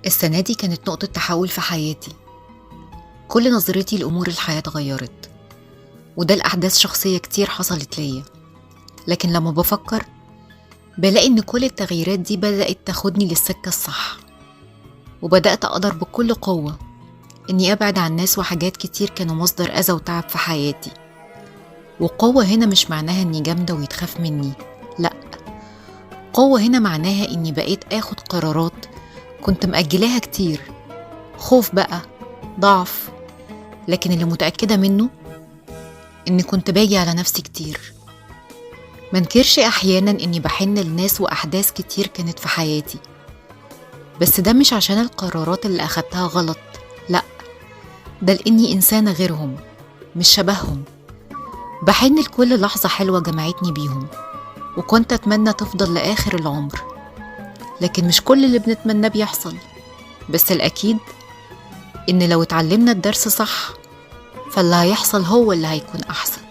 السنة دي كانت نقطة تحول في حياتي. كل نظرتي لأمور الحياة اتغيرت، وده لأحداث شخصية كتير حصلت ليا. لكن لما بفكر بلاقي إن كل التغييرات دي بدأت تاخدني للسكة الصح، وبدأت أقدر بكل قوة إني أبعد عن ناس وحاجات كتير كانوا مصدر أذى وتعب في حياتي. وقوة هنا مش معناها إني جامدة ويتخاف مني، لأ، قوة هنا معناها إني بقيت آخد قرارات كنت مأجلاها كتير، خوف بقى، ضعف، لكن اللي متأكدة منه إني كنت باجي على نفسي كتير. منكرش أحيانا إني بحن لناس وأحداث كتير كانت في حياتي، بس ده مش عشان القرارات اللي أخدتها غلط، لأ، ده لإني إنسانة غيرهم، مش شبههم. بحن لكل لحظة حلوة جمعتني بيهم، وكنت أتمنى تفضل لآخر العمر، لكن مش كل اللي بنتمناه بيحصل. بس الأكيد إن لو اتعلمنا الدرس صح، فاللي هيحصل هو اللي هيكون أحسن.